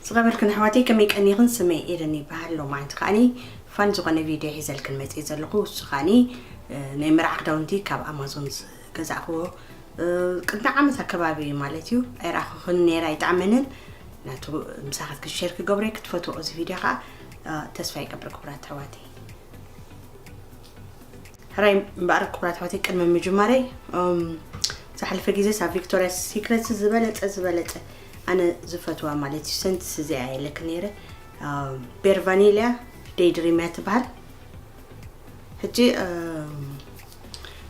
ዝኸበርክን ኣሕዋተይ፣ ከመይ ቀኒኽን? ስመይ ኤደን ይበሃል። ሎማዓንቲ ከዓኒ ፋን ዝኾነ ቪድዮ ሒዘልክን መፅእ ዘለኹ። እሱ ከዓኒ ናይ መርዓ ክዳውንቲ ካብ ኣማዞን ዝገዛእክዎ ቅድሚ ዓመት ኣከባቢ ማለት እዩ። ኣይረኣኹኽን ነይረ፣ ኣይጠዓመንን። ናቱ ምሳኻት ክሸር ክገብረ ክትፈትዎ እዚ ቪድዮ ከዓ ተስፋ ይገብር። ክቡራት ኣሕዋተይ፣ ሕራይ እምበኣር ክቡራት ኣሕዋተይ፣ ቅድሚ ምጅማረይ ዝሓለፈ ግዜ ሳብ ቪክቶርያ ሲክረትስ ዝበለፀ ዝበለፀ ኣነ ዝፈትዋ ማለት እዩ ሰንትስ እዚኣ የለክ ነይረ። ቤር ቫኒልያ ዴይ ድሪም እያ ትበሃል። ሕጂ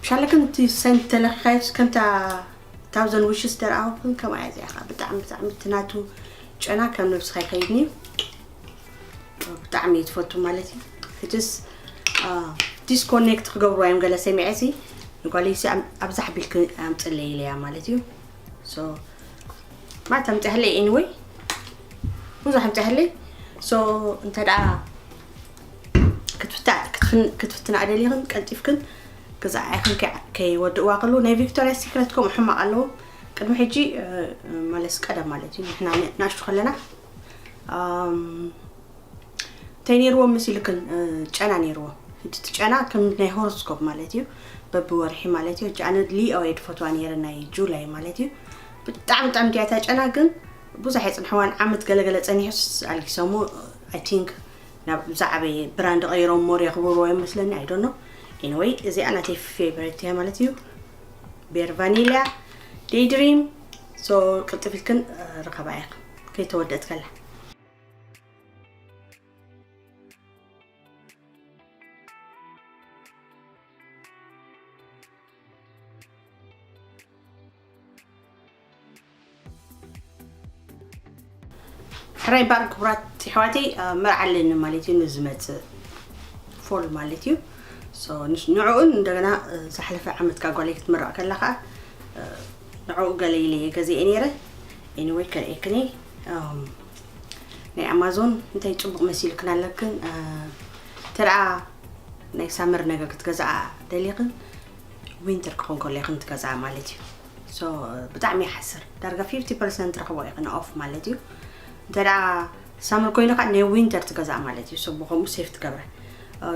ብሻለክን እቲ ሰንት ተለኺኻዮስ ከምታ ታውዘን ዊሽስ ደርኣኹን ከምኣ እያ እዚኣ ከዓ ብጣዕሚ ብጣዕሚ እቲ ናቱ ጨና ከም ነብስኻ ይኸይድኒ እዩ። ብጣዕሚ እየ ትፈቱ ማለት እዩ። ሕጅስ ዲስኮኔክት ክገብርዋ እዮም ገለ ሰሚዐ ሲ ንጓለይሲ ኣብዛ ሓቢልክ ኣምፅለይ ኢለያ ማለት እዩ። ሶ ማለት ኣምፅሐለይ ኤኒወይ ብዙሕ ኣምፅሐለይ። ሶ እንተ ደኣ ክትፍትና ደሊኽን ቀልጢፍክን ግዛዕ ኣይኽን ከይወድእዋ ከለዉ ናይ ቪክቶርያ ሲክረት ከምኡ ሕማቕ ኣለዉ። ቅድሚ ሕጂ ማለት ቀደም ማለት እዩ ንሕና ንኣሽቱ ከለና እንታይ ነይርዎ መሲልክን ጨና ነይርዎ። እቲ ጨና ከም ናይ ሆሮስኮፕ ማለት እዩ፣ በብወርሒ ማለት እዩ። ሕጂ ኣነ ሊኦ እየ ዝፈትዋ ነይረ ናይ ጁላይ ማለት እዩ። ብጣዕሚ ብጣዕሚ ድያ እታ ጨና ግን ብዙሕ የፅንሕዋን ዓመት ገለገለ ፀኒሑስ ኣልጊሶሞ። I think ናብ ዝዓበየ ብራንድ ቀይሮሞ ዶ የኽብርዎ ይመስለኒ። I don't know. Anyway እዚኣ ናተይ ፌቨሬት እያ ማለት እዩ። ቤር ቫኒልያ ዴይ ድሪም። ሶ ቅልጥፍ ኢልክን ርኸባ ኢኽን ከይተወደእት ከላ። ሕራይ እምበኣር ክቡራት ኣሕዋተይ መርዓ ኣለኒ ማለት እዩ ንዝመፅእ ፎል ማለት እዩ። ንዕኡን እንደገና ዝሓለፈ ዓመት ካብ ጓለይ ክትምረቕ ከላ ከዓ ንዕኡ ገለ ኢለ እየ ገዚኤ ነይረ። Anyway ከርእየክን እየ። ናይ ኣማዞን እንታይ ፅቡቕ መሲልክን ኣለክን እንተ ደኣ ናይ ሳመር ነገር ክትገዝኣ ደሊኽን ዊንተር ክኾን ከሎ ኢኽን ትገዝኣ ማለት እዩ። ሶ ብጣዕሚ ይሓስር። ዳርጋ ፊፍቲ ፐርሰንት ረኽቦ ኢኽን ኦፍ ማለት እዩ። እንተ ደኣ ሳመር ኮይኑ ከዓ ናይ ዊንተር ትገዝኣ ማለት እዩ። ሶ ብኸምኡ ሴፍ ትገብረ።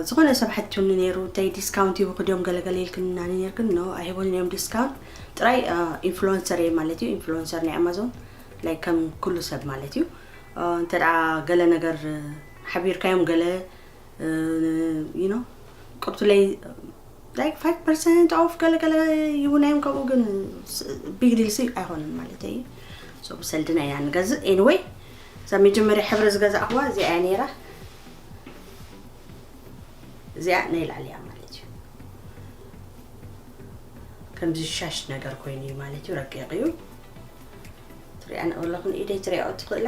ዝኾነ ሰብ ሓቲቱኒ ነይሩ እንታይ ዲስካውንት ሂቡኺ ድዮም ገለገለ ኢልክናኒ ነይርክን። ኖ ኣይሂቡን እዮም ዲስካውንት። ጥራይ ኢንፍሉንሰር እየ ማለት እዩ። ኢንፍሉንሰር ናይ ኣማዞን ላይክ ከም ኩሉ ሰብ ማለት እዩ። እንተ ደኣ ገለ ነገር ሓቢርካዮም ገለ you know ቅርቱለይ like five percent off ገለ ገለ ይሁን እዮም ከምኡ ግን ቢግ ዲል ሲ ኣይኮነን ማለት እዩ። So ብሰልድና ኢና ንገዝእ። Anyway እዛ መጀመርያ ሕብሪ ዝገዛእኽዋ እዚኣ እያ ነይራ። እዚኣ ናይ ላዕሊ እያ ማለት እዩ። ከምዚ ሻሽ ነገር ኮይኑ እዩ ማለት እዩ። ረቂቕ እዩ። ትሪኣ ኣለኹን ኢደይ ትሪኣኦ ትኽእላ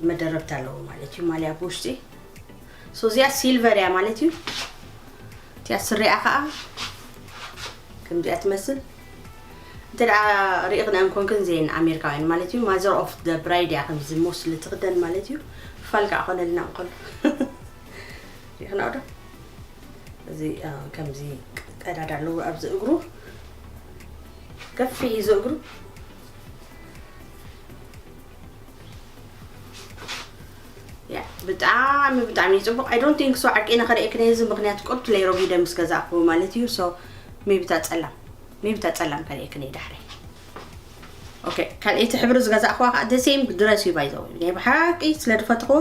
መደረብታ ኣለዎ ማለት እዩ። ማልያ ብውሽጢ ሶ እዚኣ ሲልቨር እያ ማለት እዩ። እቲኣ ስሪኣ ከዓ ከምዚኣ ትመስል። እንተ ደኣ ርኢኽንአን ኮንክን ዜን ኣሜሪካውያን ማለት እዩ። ማዘር ኦፍ ደ ብራይድ እያ ከምዚ ሞስሊ ትኽደን ማለት እዩ። ፋል ከዓ ኮነልና እንከሎ ርኢኽንኦ ዶ? እዚ ከምዚ ቀዳዳ ኣለዎ ኣብዚ እግሩ ገፊሕ እዩ እዚ እግሩ። ያ ብጣዕሚ ብጣዕሚ እዩ ፅቡቕ። I don't think so ዓቂነ ከርእየክን እየ እዚ ምክንያቱ ቁርቱ ለይ ረጉደ ምስ ገዛእኩ ማለት እዩ። So maybe እታ ፀላም maybe እታ ፀላም ከርእየክን እየ ዳሕረይ። ኦኬ ካልኣይቲ ሕብሪ ዝገዛእክዋ ከዓ the same dress እዩ by the way ናይ ብሓቂ ስለ ዝፈትኽዎ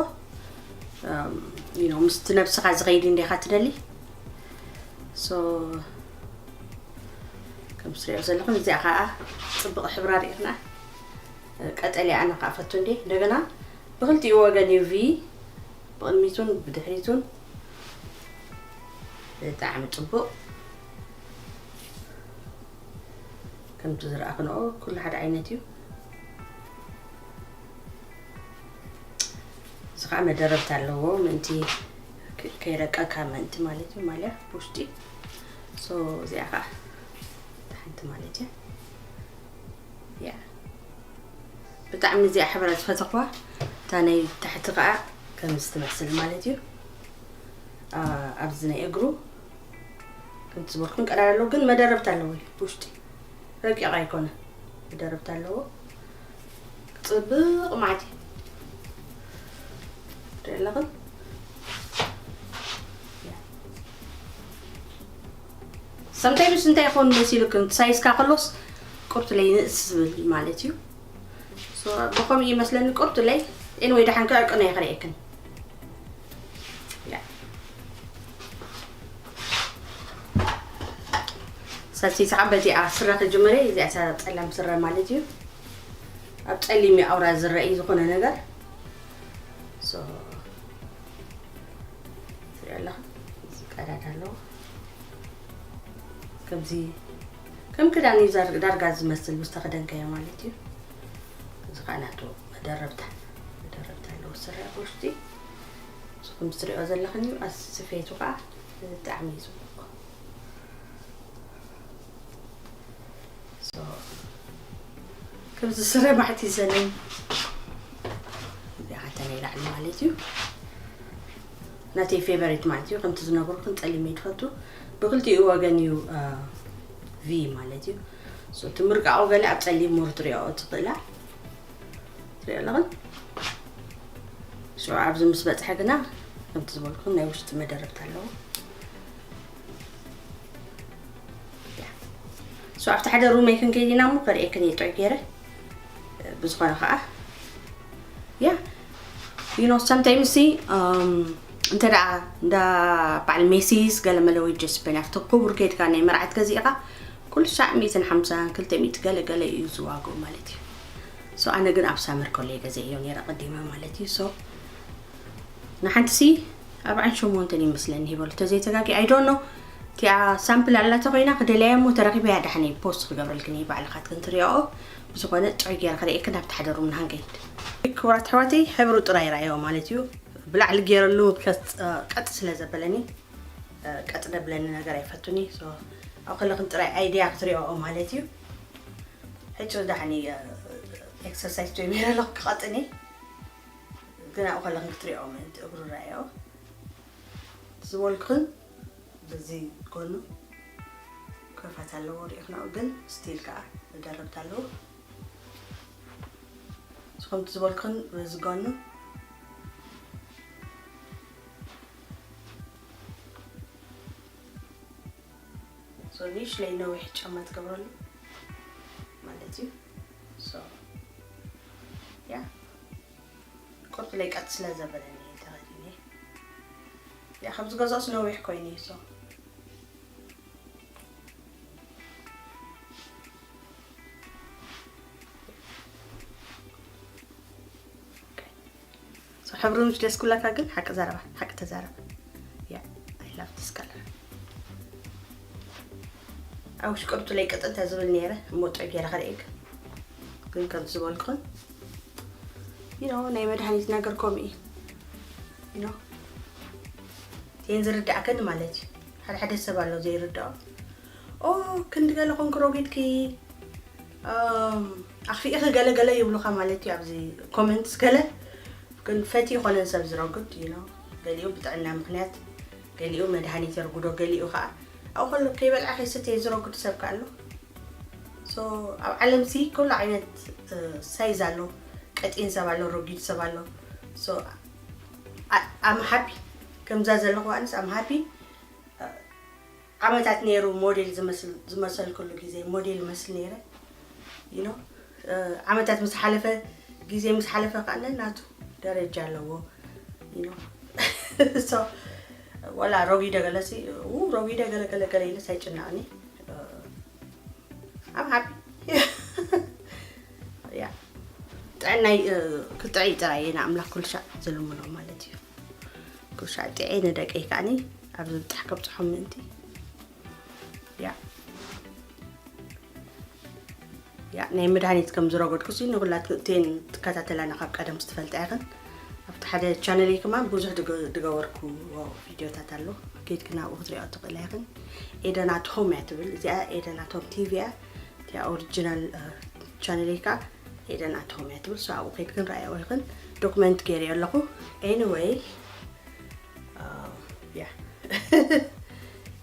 you know ምስቲ ነብስኻ ዝኸይድ እንዲኻ ትደሊ። So ከም ትሪኦ ዘለኹም እዚኣ ከዓ ፅብቕ ሕብራ ርኢኽና። ቀጠልያ ኣነ ከዓ ፈቱ እንዴ እንደገና ብክልቲኡ ወገን እዩ ቪ ብቕድሚቱን ብድሕሪቱን ብጣዕሚ ፅቡቕ። ከምቲ ዝረኣኽንኦ ኩሉ ሓደ ዓይነት እዩ። እዚ ከዓ መደረብታ ኣለዎ ምእንቲ ከይረቀካ ምእንቲ ማለት እዩ። ማልያ ብውሽጢ ሶ እዚኣ ከዓ ሓንቲ ማለት እያ። ያ ብጣዕሚ እዚኣ ሕብራ ዝፈተኽዋ እታ ናይ ታሕቲ ከዓ ከምዚ ትመስል ማለት እዩ። ኣብዚ ናይ እግሩ ከምቲ ዝበልኩን ቀዳድ ኣለዎ ግን መደረብታ ኣለዎ ብውሽጢ ረቂቕ ኣይኮነ መደረብታ ኣለዎ። ጽብቕ ማለት እዩ። ትሪኦ ኣለኽን? ሰምታይምስ እንታይ ይኾን መሲሉክን? ሳይዝካ ከሎስ ቁርትለይ ንእስ ዝብል ማለት እዩ። So፣ ብኸምኡ ይመስለኒ ቁርትለይ። ኤንወይ፣ ደሓን ክዕቅኖ እየ ክርእየክን። ያ። ሰልሲ ሰዓት በዚኣ ስረ ክጅምር እየ። እዚኣ እታ ጸላም ስረ ማለት እዩ። ኣብ ጸሊም እዩ ኣውራ ዝረኣይ ዝኾነ ነገር። So፣ ትሪኦ ኣለኻ? እዚ ቀዳዳ ኣለዎ። ከምዚ፣ ከም ክዳን እዩ ዘር-፣ ዳርጋ ዝመስል ምስ ተኸደንካዮ ማለት እዩ። እዚ ኸዓ ናቱ መደረብታ፣ መደረብታ ኣለዎ ስረ ኣብ ውሽጢ። ንስኹም ትሪኦ ዘለኽን እዩ። ኣስ-፣ ስፌቱ ኸዓ ብጣዕሚ እዩ ጽቡቕ። So፣ ከምዚ ስረ ማዕት ይዘለኝ። እዚኣ ሓንተ ናይ ላዕሊ ማለት እዩ። ናተይ ፌቨሪት ማለት እዩ። ከምቲ ዝነገርኩን ጸሊም እየ ዝፈቱ። ብክልቲኡ ወገን እዩ፣ አ፣ ቪ ማለት እዩ። So፣ እቲ ምርቃቑ ገለ ኣብ ጸሊም ሞር ትሪኦ ትኽእላ። ትሪኦ ኣለኽን? ሽዑ ኣብዚ ምስ በጽሐ ግና ከምቲ ዝበልኩን ናይ ውሽጢ መደረብታ ኣለዎ። ያ። So፣ ኣብቲ ሓደ ሩመይ ክንከይድ ኢና እሞ ከርእየክን እየ ጥዑይ ገይረ። ብዝኾነ ኸዓ፣ ያ፣ you know፣ sometimes ሲ፣ እም፣ እንተ ደኣ እንዳ በዓል ሜሲስ ገለ መለ ወይ ጀስፐን ኣብቲ ክቡር ከይድካ ናይ መርዓት ገዚእኻ፣ ኩሉ ሻዕ ሚእትን ሓምሳን፣ ክልተ ሚእቲ ገለ ገለ እዩ ዝዋግኡ ማለት እዩ። So፣ ኣነ ግን ኣብ ሳመር ኮለይ ገዚኤዮ ነይረ ቀዲመ ማለት እዩ። So፣ ንሓንቲ ሲ ኣርባዓን ሸሞንተን ይመስለኒ ሂበሉ፣ ተዘይተጋጊ፣ I don't know። እቲኣ ሳምፕል ኣላቶ ኮይና ክደልያ እሞ ተረኺበያ ደሓነይ ፖስት ክገብረልክን እየ፣ ባዕልኻትክን ትሪኦ። ብዝኾነ ጥዑይ ገይረ ክርእየክን ኣብቲ ሓደ ሩም ንሃንከይድ። ክቡራት ኣሕዋተይ፣ ሕብሩ ጥራይ ራእዮ ማለት እዩ። ብላዕሊ ገይረሉ ከስ-፣ ቀጥ ስለ ዘበለኒ፣ ቀጥ ደብለኒ ነገር ኣይፈቱኒ። So፣ ኣብ ከለኽን ጥራይ ኣይድያ ክትሪኦ ማለት እዩ። ሕጂ ዳሕኒ ኤክሰርሳይዝ ጀሚረ ኣለኹ ክቐጥኒ። ግን ኣብኡ ከለኽን ክትሪኦ ምእንቲ እግሩ ራእዮ። ዝበልኩኽን በዚ ጎኑ ክፈት ኣለዎ፣ ሪኢኽናኡ ግን ስቲል ከዓ መደረብታ ኣለዎ። ንስኹም ዝበልኩኽን በዚ ጎኑ። So፣ ንእሽለይ ነዊሕ ጫማ ትገብረሉ ማለት እዩ። So፣ ያ፣ ቁርጥለይ ቀጥ ስለ ዘበለኒ እየ ተኸዲነ። ያ፣ ከምዚ ገዛኡስ ነዊሕ ኮይኑ እዩ። So፣ So፣ ሕብሩ ምሽ ደስ ክብለካ፣ ግን ሓቂ ዘረባ፣ ሓቂ ተዛረብ። ያ፣ I love this color። ኣብ ውሽጢ ቅርቱ ለይ ቅጥንተ ዝብል ነይረ፣ እሞ ጥዑይ ገይረ ከርእየክ። ግን ከም ዝበልኩን፣ you know፣ ናይ መድሃኒት ነገር ከምኡ እዩ። You know፣ እተን ዝርዳእከን ማለት እዩ። ሓደ ሓደ ሰብ ኣሎ ዘይርዳኦ። ኦ፣ ክንዲ ገለ ኮንክ ሮጊድኪ፣ እም፣ ኣኽፊእኺ ገለ ገለ ይብሉኻ ማለት እዩ። ኣብዚ ኮመንትስ ገለ ግን ፈትዩ ይኾነን ሰብ ዝረጉድ፣ you know፣ ገሊኡ ብጥዕና ምኽንያት፣ ገሊኡ መድሃኒት የርጉዶ፣ ገሊኡ ኸዓ ኣብኡ ከሎ ከይበልዐ ከይሰተየ ዝረጉድ ሰብ ከ ኣሎ። So፣ ኣብ ዓለም ሲ ኩሉ ዓይነት፣ እ፣ ሳይዝ ኣሎ። ቀጢን ሰብ ኣሎ፣ ረጒድ ሰብ ኣሎ። So፣ ኣ-፣ I'm happy። ከምዛ ዘለኹ ኣንስ I'm happy። እ፣ ዓመታት ነይሩ ሞዴል ዝመስል፣ ዝመሰልኩሉ ግዜ ሞዴል መስል ነይረ። You know፣ እ፣ ዓመታት ምስ ሓለፈ፣ ግዜ ምስ ሓለፈ ከኣ ናቱ ደረጃ ኣለዎ። You know። So፣ ወላ ረጒደ ገለ ሲ፣ ኡ፣ ረጒደ ገለ፣ ገለ፣ ገለ ኢለስ ኣይጭነቕን እየ። እ፣ I'm happy። ያ። ጥዕናይ፣ እ፣ ክጥዕይ ጥራይ እየ ንኣምላኽ ኩሉ ሻዕ ዝልምኖ ማለት እዩ። ኩሉ ሻዕ ጥዕየ ንደቀይ ከዓኒ ኣብ ዝብጣሕ ከብጽሖም ምእንቲ። ያ። ያ፣ ናይ መድሃኒት ከም ዝረገድኩ ሲ ንኹላትክን እተን ትከታተላና ካብ ቀደም ዝትፈልጣ ኢኽን። ኣብቲ ሓደ ቻነለይ ከማን ብዙሕ ድገ-፣ ድገበርኩዎ ቪድዮታት ኣሎ። ኬድክን ኣብኡ ክትሪኦ ትኽእላ ኢኽን። ኤደን ኣት ሆም እያ ትብል። እዚኣ ኤደን ኣት ሆም ቲቪ እያ። እቲኣ ኦሪጂናል፣ እ፣ ቻነለይ ከኣ ኤደን ኣት ሆም እያ ትብል። So ኣብኡ ኬድክን ረኣያኦ ኢኽን። ዶክመንት ገይረዮ ኣለኹ። ኤኒወይ፣ እ፣ ያ።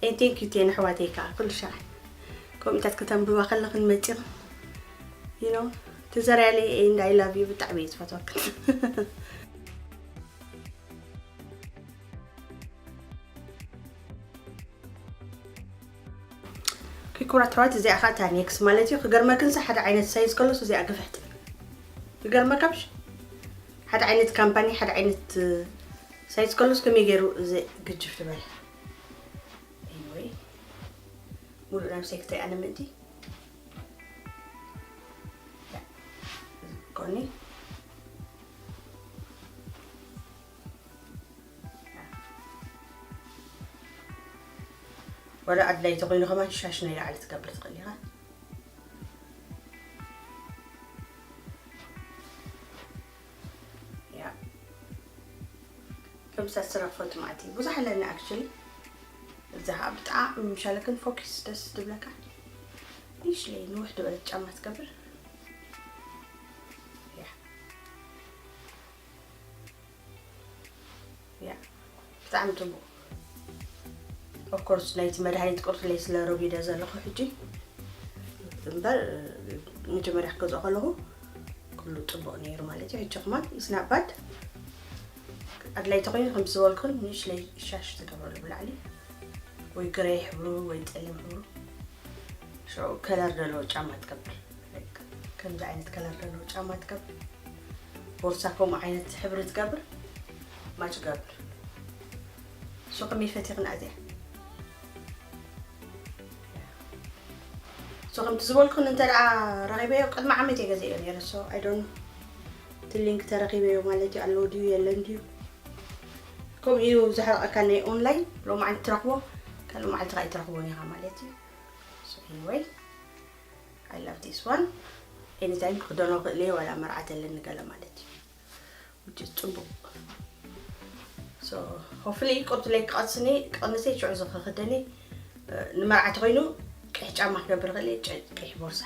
ኤን ቴንክ ዩ ቴን ኣሕዋተይ ከኣ ኩሉ ሻዕ ኮሜንታት ከተንብባ ከለኽን መጺኽን፣ you know፣ ትዘርያለይ and I love you፣ ብጣዕሚ እየ ዝፈትወክን። ክቡራት ኣሕዋት፣ እዚኣ ኸዓ እታ ኔክስ ማለት እዩ። ክገርመክንስ ሓደ ዓይነት ሳይዝ ከሎስ እዚኣ ግፍሕ ትብል። ክገርመካ ምሽ? ሓደ ዓይነት ካምፓኒ፣ ሓደ ዓይነት ሳይዝ ከሎስ ከመይ ገይሩ እዚ ግጅፍ ትበል? Anyway፣ ሙሉእ ነብሰይ ክትሪኣ ንምእንቲ። ኮኒ። ዋላ ኣድላይ ተኾይኑ ከማን ሻሽ ናይ ላዕሊ ትገብር ትኽእል ኢኻ። ያ። ከምሳ ስራሕ ፈቱ ማለት እዩ። ብዙሕ ኣለኒ actually። እዛ ኸዓ ብጣዕሚ ምሻለክን ፎኪስ ደስ ትብለካ። ንእሽለይ ንውሕ ዝበለት ጫማ ትገብር። ያ። ያ። ብጣዕሚ ጽቡቕ። Of course ናይቲ መድሃኒት ቁርጥለይ ስለ ረጒደ ዘለኹ ሕጂ እምበር፣ መጀመርያ ክገዝኦ ከለኹ ኩሉ ጽቡቕ ነይሩ ማለት እዩ። ሕጂ ከማን it's not bad። ኣድላይ ተኾይኑ ከም ዝበልኩን ንእሽለይ ሻሽ ትገብረሉ ብላዕሊ ወይ ግሬ ሕብሩ ወይ ጸሊም ሕብሩ ሽዑ ከለር ዘለዎ ጫማ ትገብር። Like ከምዚ ዓይነት ከለር ዘለዎ ጫማ ትገብር። ቦርሳ ከምኡ ዓይነት ሕብሪ ትገብር። ማች ገብር። So ከመይ ፈቲኽና እዚኣ? So ከምቲ ዝበልኩን እንተ ደኣ ረኺበዮ ቅድሚ ዓመት እየ ገዚኤዮ ነይረ። So I don't know። እቲ ሊንክ ተረኺበዮ ማለት እዩ። ኣለዎ ድዩ የለን ድዩ? ከምኡ እዩ ዘሕርቐካ ናይ ኦንላይን። ሎማዓንቲ ትረኽቦ፣ ካልእ መዓልቲ ኸዓ ኣይትረኽቦን ኢኻ ማለት እዩ። So anyway፣ I love this one። Anytime ክኽደኖ ክእል እየ፣ ዋላ መርዓ ተለኒ ገለ ማለት እዩ። Which is ጽቡቕ። So hopefully ቁርጥለይ ክቐስኒ፣ ክቐንሰ ሽዑ ዝኽኽደኒ፣ እ፣ ንመርዓ ተኾይኑ ቀይሕ ጫማ ክገብር ክእል እየ፣ ቀ-፣ ቀይሕ ቦርሳ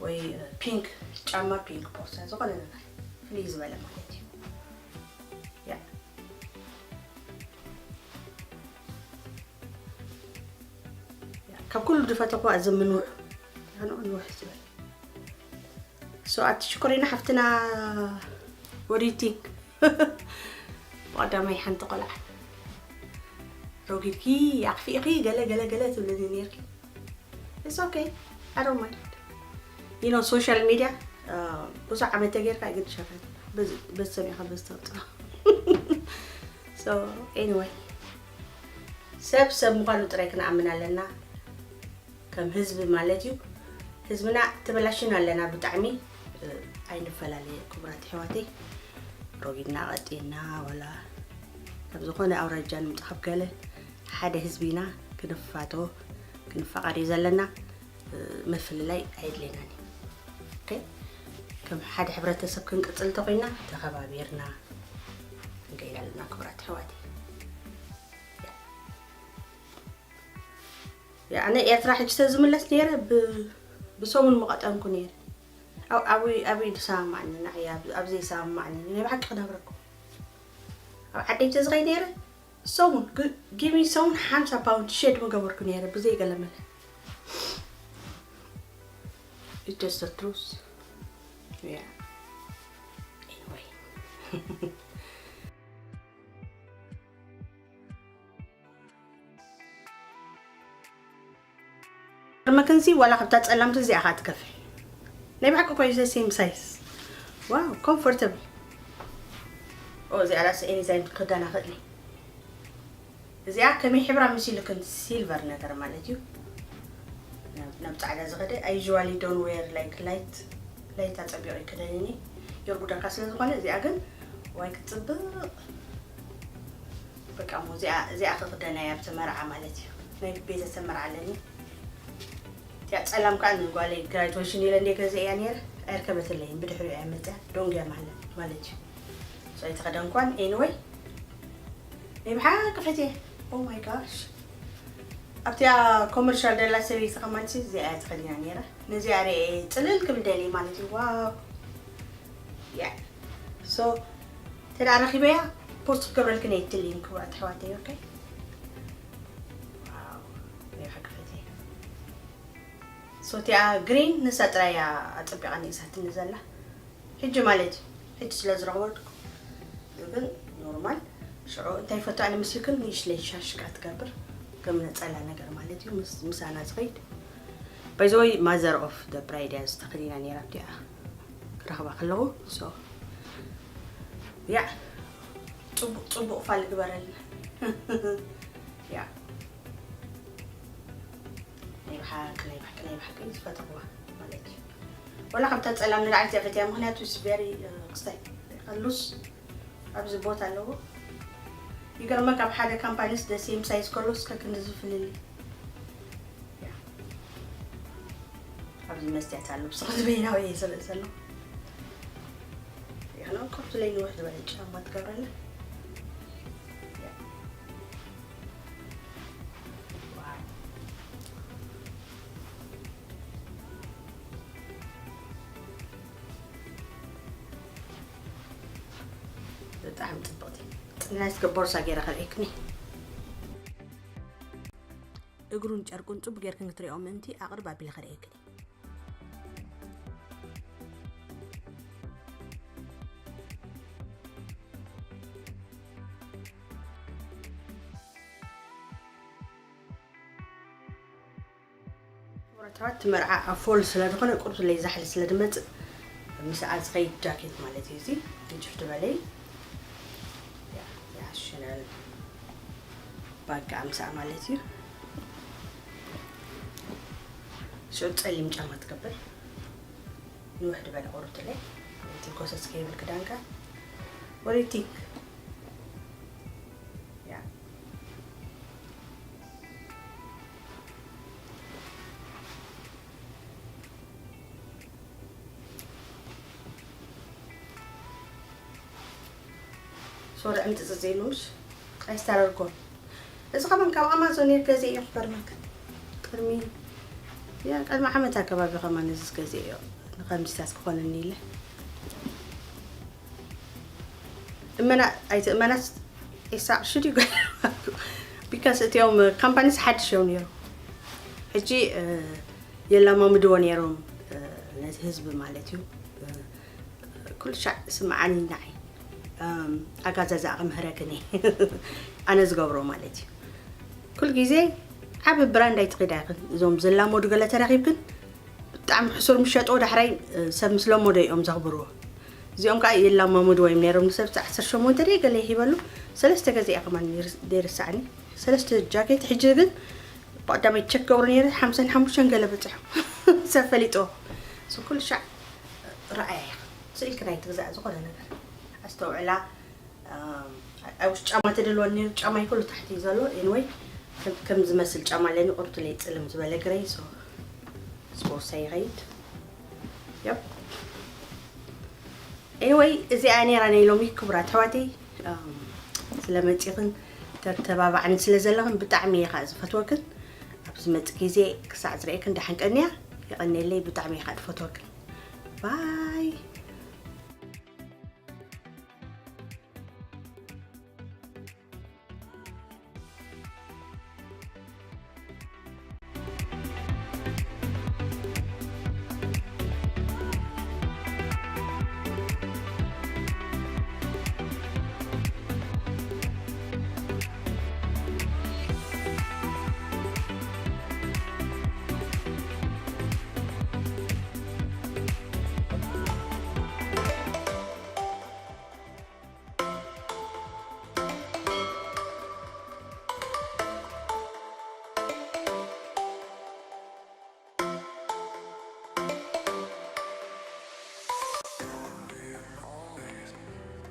ወይ፣ እ፣ ፒንክ ጫማ፣ ፒንክ ቦርሳ፣ ዝኾነ ነገር ፍልይ ዝበለ ማለት እዩ። ያ። ያ፣ ካብ ኩሉ ዝፈተኹዋ እዚ ምንውሑ፣ ያ፣ ንውሕ ዝበለ። So ኣቲ ሽኮሪና ሓፍትና፣ what do you think? ብቐዳማይ ሓንቲ ቆልዓ ረጒድኪ፣ ኣኽፊእኺ፣ ገለ ገለ ገለ ትብለኒ ነይርኪ። It's okay. I don't mind. You know, social media፣ እ፣ ብዙሕ ዓመት ተጌርካ ኣይገድሸካን። በዚ፣ በዚ ሰሚዕካ በዚ ተውፅኦ። So anyway፣ ሰብ ሰብ ምዃኑ ጥራይ ክንኣምን ኣለና። ከም ህዝቢ ማለት እዩ። ህዝብና ተበላሽና ኣለና ብጣዕሚ፣ እ፣ ኣይንፈላለየ ክቡራት ኣሕዋተይ። ረጒድና ቀጢንና ዋላ ካብ ዝኾነ ኣውራጃ ንምጻእ ካብ ገለ ሓደ ህዝቢ ኢና፣ ክንፋቶ ክንፋቐር እዩ ዘለና። እ፣ ምፍልላይ ኣየድልየናን እዩ። ኦኬ? ከም ሓደ ሕብረተሰብ ክንቅጽል እንተኾይና ተኸባቢርና ክንከይድ ኣለና ክቡራት ኣሕዋተይ። ያ፣ ኣነ ኤርትራ ሕጂ ተዝምለስ ነይረ ብ-፣ ብሰሙን ምቐጠንኩ ነይረ። ኣብ-፣ ኣብይ፣ ኣብይ ዝሰማማዕኒ ንዓይ ኣብ-፣ ኣብ ዘይሰማማዕኒ ናይ ብሓቂ ክነግረኩም። ኣብ ዓደይ ተዝኸይድ ነይረ ሰሙን ግ-፣ ጊቭ ሚ ሰሙን ሓምሳ ፓውንድ ሸድ ምገበርኩ ነይረ ብዘይ ገለ መለ። It's just the truth. Yeah. Anyway። መከንሲ ዋላ ካብታ ጸላምቲ እዚኣ ኸዓ ትከፍሕ። ናይ ብሓቂ እኮ እዩ፣ the same size። ዋው፣ ኮምፎርተብል። ኦ፣ እዚኣ ራስ ኤኒታይም ክዳና ክእሊ። እዚኣ ከመይ ሕብራ መሲሉክን፣ ሲልቨር ነገር ማለት እዩ። ናብ፣ ናብ ጻዕዳ ዝኸደ፣ I usually don't wear like light፣ ላይት ኣጸቢቑ ይክደንኒ። የርጉደካ ስለ ዝኾነ እዚኣ ግን ዋይ ክትጽብቕ። በቃ እሞ እዚኣ፣ እዚኣ ክኽደና እየ ኣብቲ መርዓ ማለት እዩ። ናይ ቤተሰብ መርዓ ኣለኒ። እቲኣ ጸላም ከኣ ንጓለይ ግራጁዌሽን ኢለ እንደ ገዚአ እያ ነይረ። ኣይርከበትለይን፣ ብድሕሪኡ እያ መጽያ። ዶንግያ ማለት፣ ማለት እዩ። So ኣይተኸደንኳን። Anyway፣ ናይ ብሓቂ ፈትየ። Oh my gosh። ኣብቲኣ ኮመርሻል ደላ ሰበይቲ ከማንሲ እዚኣ እያ ተኸዲና ነይራ። ነዚኣ ርእየ ጽልል ክብል ደልየ ማለት እዩ። ዋው። ያ። So፣ እንተ ደኣ ረኺበያ፣ ፖስት ክገብረልክን እየ እቲ ሊንክ፣ ክቡራት ኣሕዋተይ፣ ኦኬ? ዋው፣ ናይ ብሓቂ ፈትየ። ሶቲኣ ግሪን ንሳ ጥራይ እያ ኣጸቢቓ ንእሳትኒ ዘላ። ሕጂ ማለት እዩ። ሕጂ ስለ ዝረኸበትኩ ግን ኖርማል። ሽዑ እንታይ ፈቱ ኣነ ምስልክን ንእሽለይ ሻሽካ ትገብር ከም ነጸላ ነገር ማለት እዩ። ምስ ምሳና ዝኸይድ። By the way, mother of the bride እያ ዝተኸዲና ነይራ ኣብቲኣ ክረኽባ ከለኹ። So ያ ጽቡቕ ጽቡቕ ፋል ግበረልና። ያ ናይ ብሓቂ ናይ ብሓቂ ናይ ብሓቂ ዝፈተኽዋ ማለት እዩ። ወላ ካብታ ጸላም ንላዕሊ እዚኣ ፈትያ፣ ምኽንያቱ is very ክስታይ ቀሉስ ኣብዚ ቦታ ኣለዎ። ይገርመካ፣ ኣብ ሓደ ካምፓኒስ the same size ከሎ እስከ ክንድዚ ፍልልይ። ያ። ኣብዚ መስትያት ኣሎ፣ ብስኺ ዝበይናዊ እየ ዝርኢ ዘለኹ። ይኽነ፣ ኮፍ ኢለይ ንውሕ ዝበለ ጫማ ትገብረለ። ያ። ዋው። ብጣዕሚ ጽብቕቲ። ጥናይ እስከ ቦርሳ ገይረ ከርእየክኒ። እግሩን ጨርቁን ጽቡቕ ጌርክን ክትርእዮ ምእንቲ ኣቕርብ ኣቢለ ከርእየክኒ። ክቡራት ኣሕዋት፣ እቲ መርዓ ኣብ ፎል ስለ ዝኾነ ቁርብ ለይ ዛሕሊ ስለ ዝመጽእ ምስኣ ዝኸይድ ጃኬት ማለት እዩ። እዚ ግጅፍ ዝበለይ ያ፣ ያ ሸነል ባጋ ምስኣ ማለት እዩ። ሽዑ ጸሊም ጫማ ትገብር። ንውሕ ዝበለ ቁርብ ለይ እቲ ጎሰስ ከይብል ክዳንካ። What do you think? ያ። ሶሪ ዕምጽጽ ዘይብሉ ምሽ ኣይስተረርጎን። እዚ ከማን ካብ ኣማዞን እየ ገዚኤዮ ክገርመካ። ቅድሚ ያ፣ ቅድሚ ዓመት ኣከባቢ ከማን እዚ ገዚኤዮ ንኸምዚታት ክኾነኒ ኢለ። እመና ኣይትእመናስ ኢሳቅ ሽድ ይገርመካ። ቢካስ እቲኦም ካምፓኒስ ሓድሽ እዮም ነይሩ። ሕጂ እ፣ የላማምድዎ ነይሮም እ፣ ነቲ ህዝቢ ማለት እዩ። እ፣ ኩሉ ሻዕ ስምዓኒ ንዓይ። እም፣ ኣጋዛዛ ክምህረክን እየ። ኣነ ዝገብሮ ማለት እዩ። ኩሉ ግዜ ዓቢ ብራንድ ኣይትኺዳ ኢኽን። እዞም ዘላመዱ ገለ ተረኺብክን ብጣዕሚ ሕሱር ምሸጦ ዳሕራይ እ፣ ሰብ ምስ ለመዶ እዮም ዘኽብርዎ። እዚኦም ከዓ የላማምድዎ እዮም ነይሮም ንሰብ ዓሰርተ ሸሞንተ ድየ ገለ ይሂበሉ። ሰለስተ ገዚኣ ከማን ይርስ-፣ ዘይርሳዕኒ። ሰለስተ ጃኬት ሕጂ ግን ብቐዳማይ ቸክ ገብሩ ነይረ ሓምሳን ሓሙሽተን ገለ በፂሖም። ሰብ ፈሊጥዎ። So ኩሉ ሻዕ ረኣያ ኢኻ። ስኢልክን ኣይትግዛእ ዝኾነ ነገር። ኣስተውዕላ። እም፣ ኣብ ውሽጢ ጫማ ተደልወኒ ነይሩ፣ ጫማይ ኩሉ ታሕቲ እዩ ዘሎ። ኤኒወይ ከም፣ ከም ዝመስል ጫማ ኣለኒ፣ ቁርብቲ ለይ ጽልም ዝበለ ግረይ። So፣ ስፖርሳ ይኸይድ። ዮፕ። ኤኒወይ፣ እዚኣ ነይራ ናይ ሎሚ ክቡራት ኣሕዋተይ። እም፣ ስለ መጺኽን ተተባባዕኒ ስለ ዘለኽን ብጣዕሚ እየ ኸኣ ዝፈትወክን። ኣብ ዝመጽእ ግዜ ክሳዕ ዝርእየክን ደሓን ቀንያ። የቐንየለይ፣ ብጣዕሚ እየ ኸኣ ዝፈትወክን። ባይ።